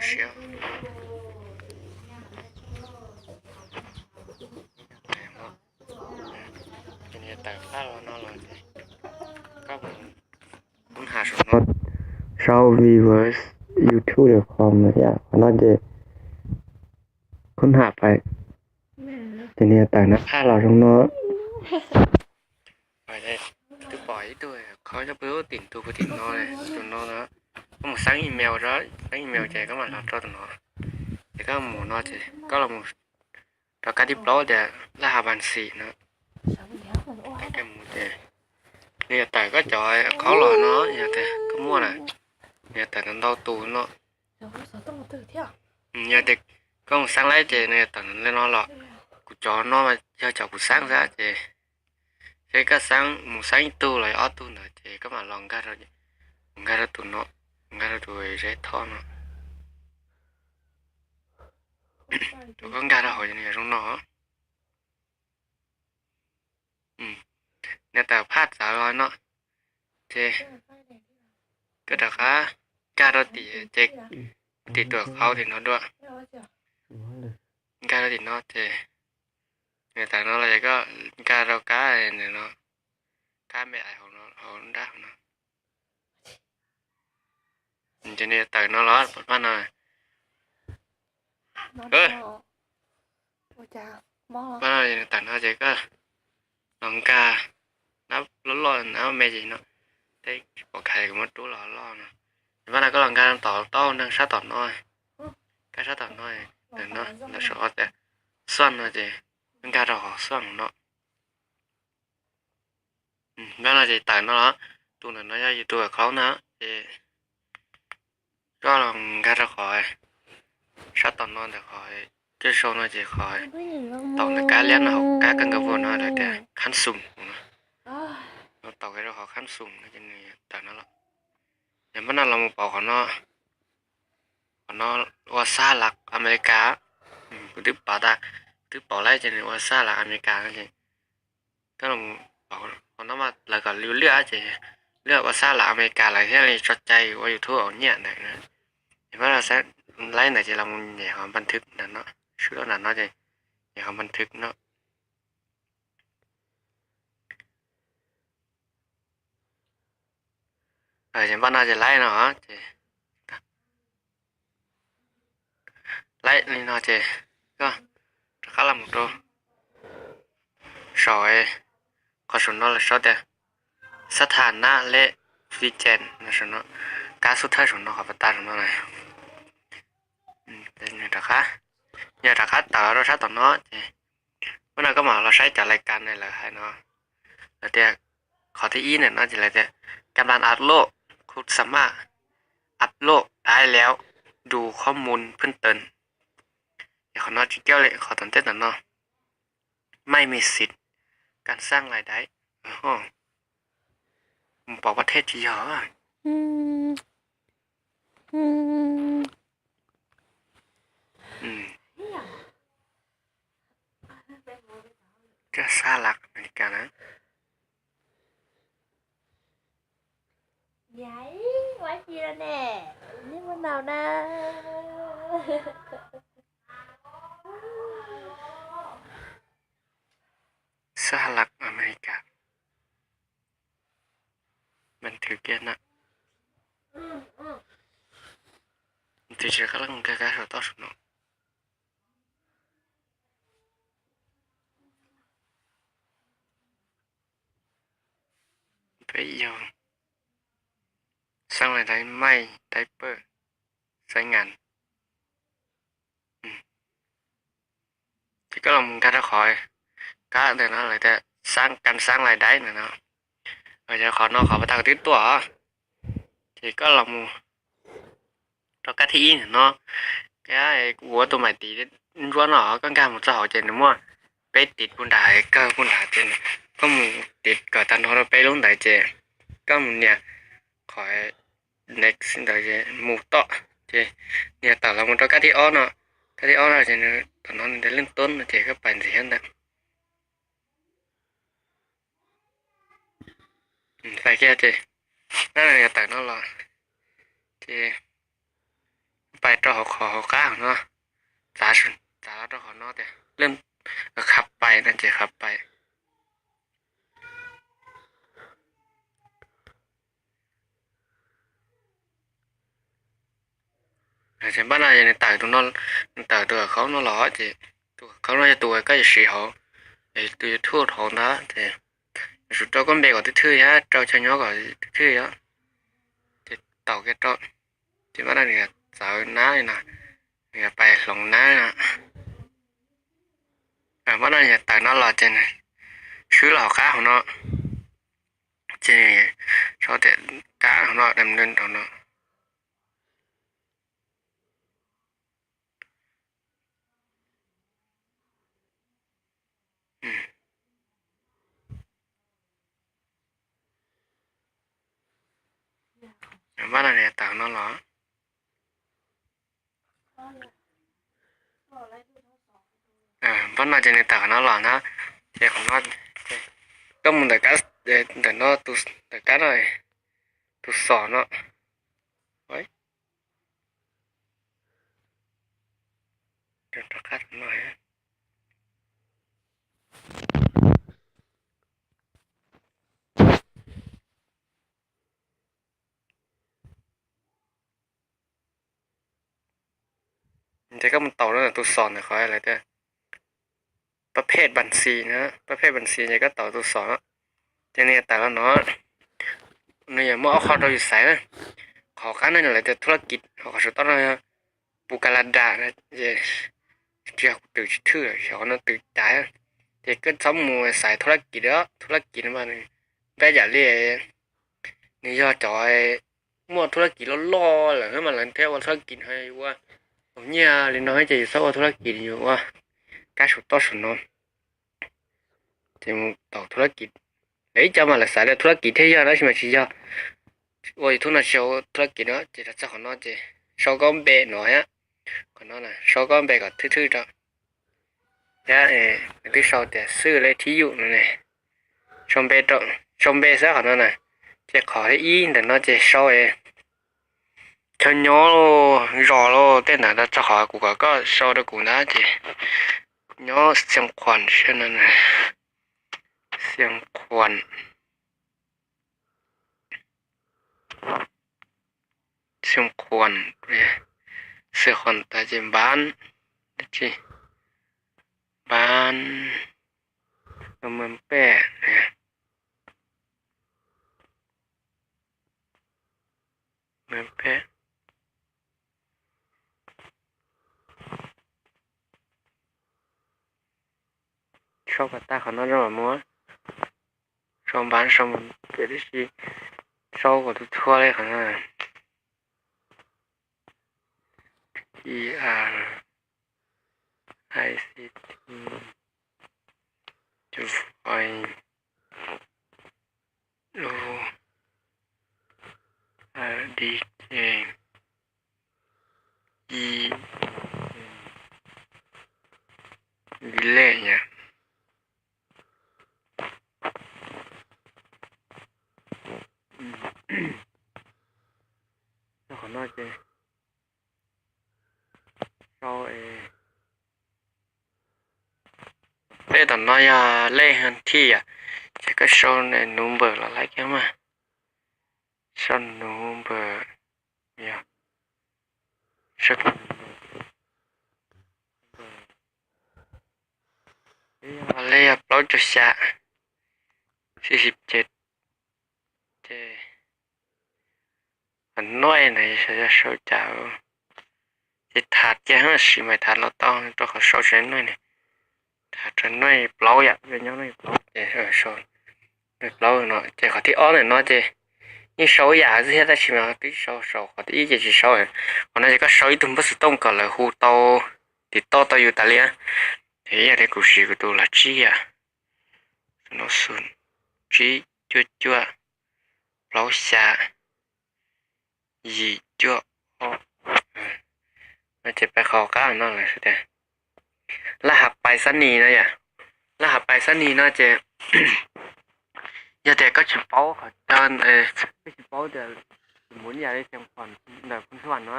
siab. Ces nws tawm phab los no los ces koj mus khoob ham saum no, sau viewers YouTube dot com thiab qhov no ces khoob ham pais, ces nws tawm nab phaj los zoo no. Twb pom ib tug qhov coj pw tim tus pw tim no, tus no na, koj mus xeeb email, xeeb email ces koj mam los rau tus no. Ces koj mus no ces koj los mus rau kab thib plaub tias laj ha ban xim no. Ces nws yuav tawm koj cov qhov los no, yog tias koj muaj na, nws yuav tawm ntau tus no. Yog tias koj mus xeeb laib ces nws yuav tawm li no los. Kuv cov no mas yog cov kuv xeeb xwb ces, ces koj xeeb mus xeeb ib tug los ob tug ntawd ces koj mam los nkag rau, nkag rau tus no, nkag rau tus zeb thob no. Tus koj nkag rau hauv ces nws zoo no. Nws tawm phaj txawv los no ces koj rov qab nkag rau tim, ces tim tus qhov tim no dua, nkag rau tim no ces nws tawm no los ces koj nkag rau kab no, kab me ais hauv nrab hauv no. Ces nws tawm no los pab no. Pab no nws tawm no ces koj los nkag nab loj loj, nab me ces no, tej pom khaiv kuv muab rub los loj no. Pab no koj los nkag tom taub neeg sab tom no, kab sab tom no, ntawm no, ntawm saum tias xuaj no ces nkag rau hauv xuaj no. Pab no ces tawm no los, tus ntawm no yog yus tus account na, ces koj los nkag rau qhov sab tom no ntawm qhov coj sau no ces qhov tom ntawm kab liab no, kab kab nkaus vos no lawv tias khab xum no. Los taus kiag rau qhov khab xum no ces nws tawm no los. Ces pab no los mus pauv qhov no, qhov no ua sab lav Amelikas. Kuv twb pauv tas, twb pauv laib ces nws ua sab lav Amelikas no ces koj los pauv qhov no mas lawv kom lwaj ces lwaj ua sab lav Amelikas lawv thiaj li tso cai ua YouTube ua nyiaj ntawd. Ces pab no laib ntawd ces los mus nyem qhov npas thwv ntawm no, swb rau ntawm no ces nyem qhov npas thwv no. Ces pab no ces laib no ces laib li no ces koj rov qab los mus rau saum, qhov saum no lawv sau tias xab tha nab lej fij ces no, kab xub thawj saum no qhov pas tas saum no na. Rov qab, yog rov qab tawm los rau sab tom no ces pab no koj mam los saib cov lais kas na lawv hais no. Lawv tias qhov thib ib ntawm no ces lawv tias กำลังอัปโหลด คุณสามารถอัปโหลดได้แล้ว ดูข้อมูลเพิ่มเติม ces qhov no tsis kiaj li qhov tom ntej tom no. ไม่มีสิทธิ์การสร้างรายได้ Mus pauv pab thej tsis yog. Cov sab lav Amelikas na. Sab lav Amelikas. Npas thwv kiag na. Nws tsis qab leej kab kab saum toj saum no. Peb yog xab lav dai mai dai pawj xaib ngas. Ces koj los mus nkag rau qhov kab ntawm no lawv tias xab, kas xab lav dai ntawm no. Yog qhov no qhov pas tag twb tuaj, ces koj los mus rau kab thib ib ntawm no. Kab kuv ua tus mais tiv ntsuab no koj nkag mus txog hauv ces nws muaj peb tiv puag nram, kawg puag nram ces koj mus tiv kom tag nrho rau peb lub ntawd ces koj mus nias qhov next ntawd ces mus tom ces nias tawm los mus rau kab thib ob no. Kab thib ob no ces nws tom no nws tias leej tub no ces koj pais ntxiv thiab ntawd. Pais kiag ces nab nias tawm no los ces pais rau hauv qhov hauv qab no, txav, txav los rau qhov no tias lej khav pais no ces khav pais. Ces npaj no ces nws tawm tus no, nws tawm tus khaub no los ces tus khaub no yog tus koj yuav siv hauv, tus YouTube hauv ntawd ces yuav tsum rau koj npe kom thwj thwj thiab rau chaw nyob kom thwj thwj os. Ces taus kiag rau, ces npaj no nws txawv nab li no, nws pais hloov nab no. Npaj no nws tawm no los ces swb los hauv qab hauv no, ces sau tias kab hauv no, rau no. Npaj no nws tawm no los, npaj no ces nws tawm qhov no los na, ces qhov no, koj mus ntawm kab, ntawm no, ntawm kab no, tus xom no, rov qab no. Ces koj mus taus tus xom ntawm qhov lawv tias pab phej npas xis na, pab phej npas xis ces koj taus tus xom no, ces nws tawm los no, nws yuav muaj ob qho rau yus xaiv na. Qhov qab no lawv tias thub laj kiv, qhov saum toj no pus kas las das, ces tsis yog kuv twm tsis thwj, xyov qhov no twm cas. Ces koj txhob mus xaiv thub laj kiv, thub laj kiv no mas nws nkaj yam li nws yog cov muaj thub laj kiv loj loj lawm mas lawv thiaj ua thub laj kiv no, yus ua nyiaj li no ces yus txhob ua thub laj kiv, yus ua kab saum toj saum no. Ces mus taus thub laj kiv, lawv ib co mas lawv xaiv tias thub laj kiv thiaj yog, tab sis mas tsis yog. Ua YouTube no tsis yog ua thub laj kiv no, ces rau txog qhov no ces sau koj npe no thiab, qhov no sau koj npe kom thwj thwj rau. Thiab nws twb sau tias xwb lej thib yum no ne, sau npe rau, sau npe xwb qhov no na. Ces qhov thib ib ntawm no ces sau chaw nyob los, zos los, tej ntawd rau txog qhov kuv kom koj sau rau kuv ntawd ces nyob Xiav Khuam no, Xiav Khuam, Xiav Khuam, Xiav Khuam tas ces npab, dab tsi, npab, mus pem, mus pem. Sau kom tag qhov no zoo mam mus, sau npab sau mus pem tib si, sau kom tus txhua li qhov no. I, a, i, c, t, u, a, d, j, i, i lej yom. Qhov no ces sau, tej tom no yog lej thij yom, ces koj sau number los lawm kiag mas, sau number, yog, sau, yog lej yog plaub caug xya, xib xib ces, ces, qhov nuj na yog sau cas, ces tham kiag sis mas tham los tau rau qhov sau tsis nuj ne, tham rau nuj plaub yom, nyob nuj plaub ces sau nuj plaub no ces qhov thib ob ntawm no ces yeej sau ib yam xwb thiab tab sis mas twb sau saum qhov thib ib ces tsis sau. Qhov no ces koj sau ib tug npawb xov tooj kom lawv hu tau, tiv toj tau yus tas li. Ces yog li kuv siv kuv tus los tsib yam, no xu, tsib cuaj cuaj, plaub xya, yim cuaj ob. No ces pais qhov qab no lawm tias laj hav pais xab nis no yom. Laj hav pais xab nis no ces yog tias koj tsis paub qhov chaw, koj tsis paub tias mus ib yam li Xeev Khuam ntawm Phoos Xas Vam no,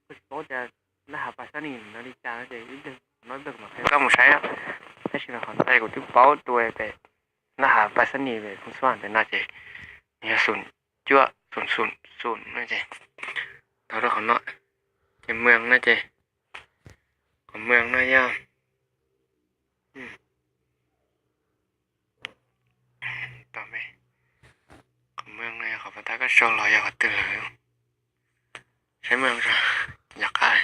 koj tsis paub paub tias nab has pas xab nis no li cas no ces ib pliag no ib pliag kuv mam qhia koj mus saib. Tab sis mas qhov ntawd kuv twb paub tua pem nab has pas xab nis pem Phoos Xab ntawm no ces nws yog xoom cuaj xoom xoom xoom no ces tau rau qhov no ces mws no ces qhov mws no yog qhov mws no yog qhov pas tas koj sau los yog qhov twg lawm. Saib mws yog qab.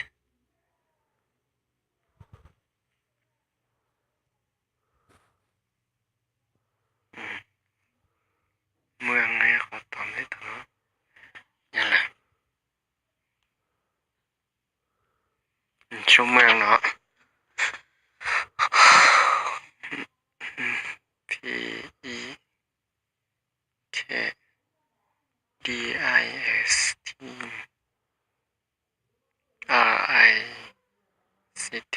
Mws no yog qhov tom ntej tau no. Yog lawm. Sau mws no. P E K D I S T R I C T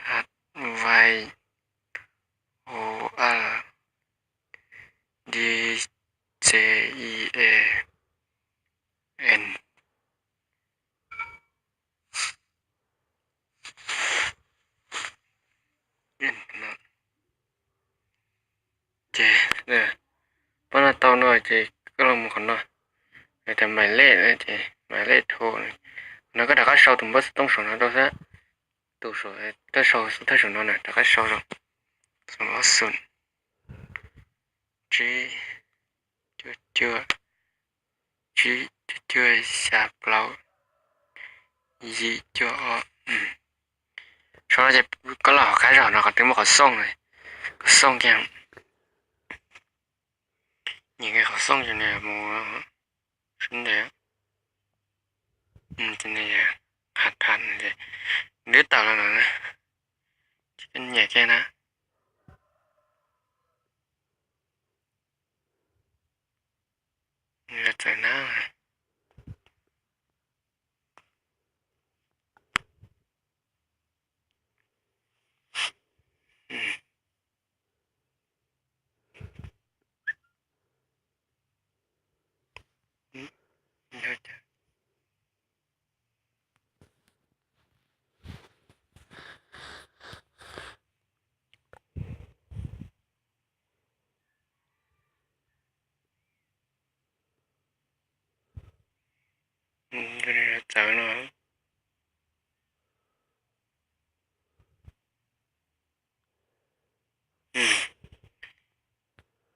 H Y O R D J E A N. Ces pab no tau no ces koj los mus qhov no, hais tias mais lej ces mais lej tho no, koj rov qab sau tus npawb xov tooj saum no rau xwb. Tus thawj saum no na rov qab sau rau xoom ob xoom, tsib cuaj cuaj, tsib cuaj cuaj, xya plaub, yim cuaj ob. Sau no ces koj los hauv qab zog no qhov twg muaj qhov xooj, qhov xooj kiag. Nyem kiag qhov xooj ces nws mus sab ntev. Ces nws has tas ces nws twb tawm los no, ces koj nyem kiag na. Nws txawm na. Txawv no.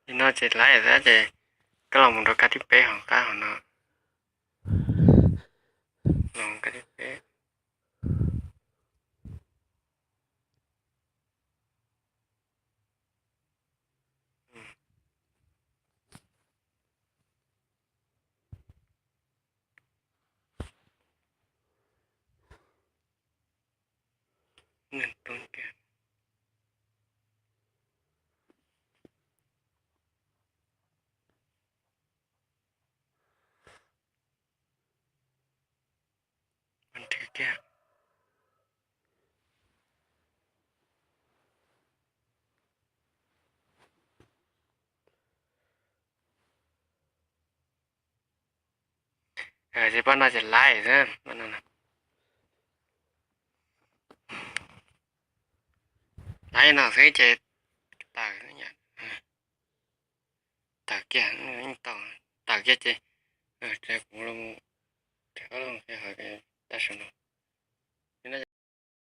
Li no ces laiv xwb ces koj los mus rau kab thib peb hauv qab hauv no. Los kab thib peb. Ces pab no ces laiv xwb. Laiv no xwb ces tawm, tawm kiag, tawm kiag ces kuv los mus rau ob lub qhia hauv tag saum no.